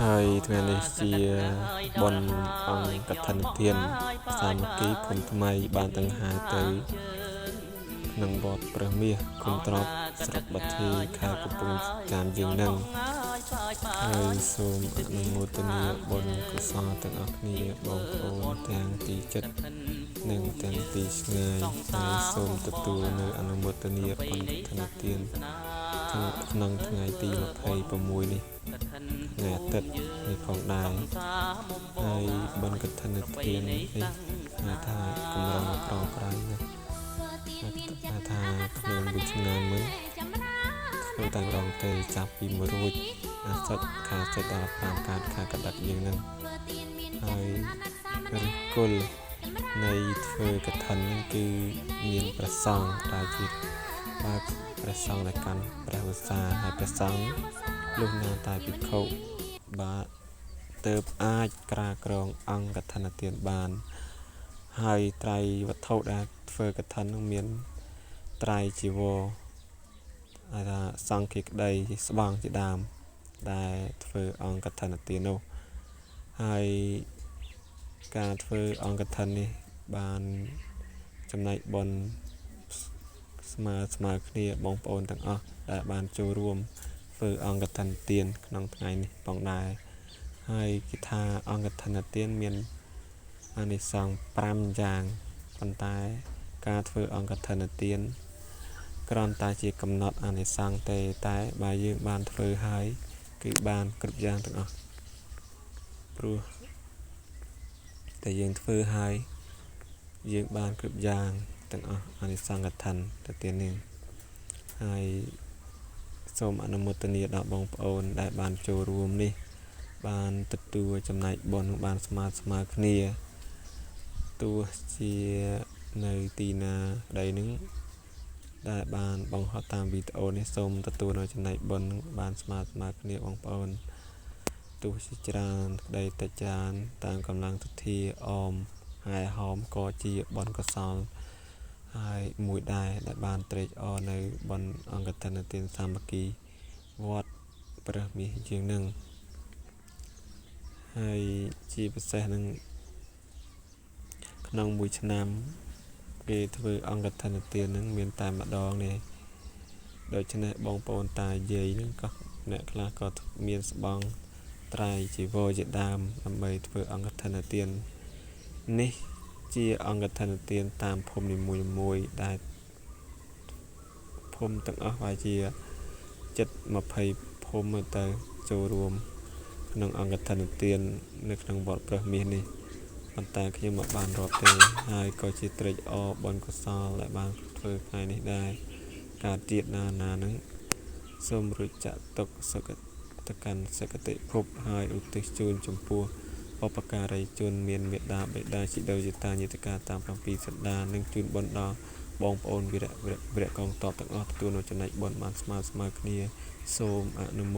ហើយថ្ងៃនេះជាបុណ្យអង្គកឋិនទានសាមគ្គីភូមិថ្មីបានដង្ហែទៅក្នុងវត្តព្រះមាសឃុំត្រប់ស្រុកបាធាយខេត្តកំពង់ចាមយើងនឹងហើយសូមអនុមោទនាបុណ្យកុសលទាំងអស់គ្នាបងប្អូនទាំងទីចិត្តនិងទាំងទីឆ្ងាយហើយសូមទទួលនៅអនុមោទនាបុណ្យកឋិនទានក្នុងថ្ងៃទី26នេះថ្ងៃអាទិត្យនេះផងដែរហើយបុណ្យកឋិនទាននេះហៅថាកម្រក្រក្រៃណាស់ហៅថាក្នុងមួយឆ្នាំមួយធ្វើតែម្ដងទេចាប់ពី1រួចអាសិតខែសិតដល់5កើតខែកដិកយើងនឹងហើយឫសគល់នៃធ្វើកឋិនហ្នឹងគឺមានព្រះសង្ឃដែលជាបើព្រះសង្ឃដែលកាន់ព្រះវស្សាហើយព្រះសង្ឃលុះណាតែភិក្ខុបាទទើបអាចក្រាលគ្រងអង្គកឋិនទានបានហើយត្រៃវត្ថុដែលធ្វើកឋិននឹងមានត្រៃជីវរហៅថាសង្ឃាក្តីស្បង់ជាដើមដែលធ្វើអង្គកឋិនទាននោះហើយការធ្វើអង្គកឋិននេះបានចំណែកបុណ្យស្មើគ្នាបងប្អូនទាំងអស់ដែលបានចូលរួមធ្វើអង្គកឋិនទានក្នុងថ្ងៃនេះផងដែរហើយគេថាអង្គកឋិនទានមានអានិសង្ស5យ៉ាងប៉ុន្តែការធ្វើអង្គកឋិនទានគ្រាន់តែជាកំណត់អានិសង្សទេតែបើយើងបានធ្វើហើយគឺបានគ្រប់យ៉ាងទាំងអស់ព្រោះតែយើងធ្វើហើយយើងបានគ្រប់យ៉ាងទាំងអស់អានិសង្សកឋិនទៅទៀតនេះហើយសូមអនុមោទនាដល់បងប្អូនដែលបានចូលរួមនេះបានទទួលចំណែកបុណ្យបានស្មើគ្នាទោះជានៅទីណាក្តីនឹងដែលបានបង្ហោះតាមវីដេអូនេះសូមទទួលនៅចំណែកបុណ្យបានស្មើគ្នាបងប្អូនទោះជាច្រើនក្តីតិចច្រើនតាមកម្លាំងសទ្ធាអមហើយហោមក៏ជាបុណ្យកុសលហើយមួយដែរដែលបានត្រេកអរនៅបុណ្យអង្គកឋិនទានសាមគ្គីវត្តព្រះមាសជាងនឹងហើយជាពិសេសនឹងក្នុងមួយឆ្នាំគេធ្វើអង្គកឋិនទាននឹងមានតែម្ដងនេះដូច្នេះបងប្អូនតាយាយនឹងក៏អ្នកខ្លះក៏មានស្បង់ត្រៃជីវរជាដើមដើម្បីធ្វើអង្គកឋិនទាននេះជាអង្គកឋិនទានតាមភូមិនីមួយៗដែលភូមិទាំងអស់ប្រហែលជាជិត20ភូមិទៅចូលរួមក្នុងអង្គកឋិនទាននៅក្នុងវត្តព្រះមាសនេះប៉ុន្តែខ្ញុំមិនបានរាប់ទេហើយក៏ជាត្រេកអរបុណ្យកុសលដែលបានធ្វើថ្ងៃនេះដែរការជាតិណានឹងសូមរួចចាក់ទុកសុគតកាន់សក្តិភពហើយឧទ្ទិសជូនចំពោះបព្វការីជនមានមេដាបិតាជីដូនជីតាញាតិកាតាម7សន្តាននិងជូនបុណ្យដល់បងប្អូនវីរៈកងទ័ពទាំងអស់ទទួលនៅចំណែកបុណ្យបានស្មើគ្នាសូមអនុមោ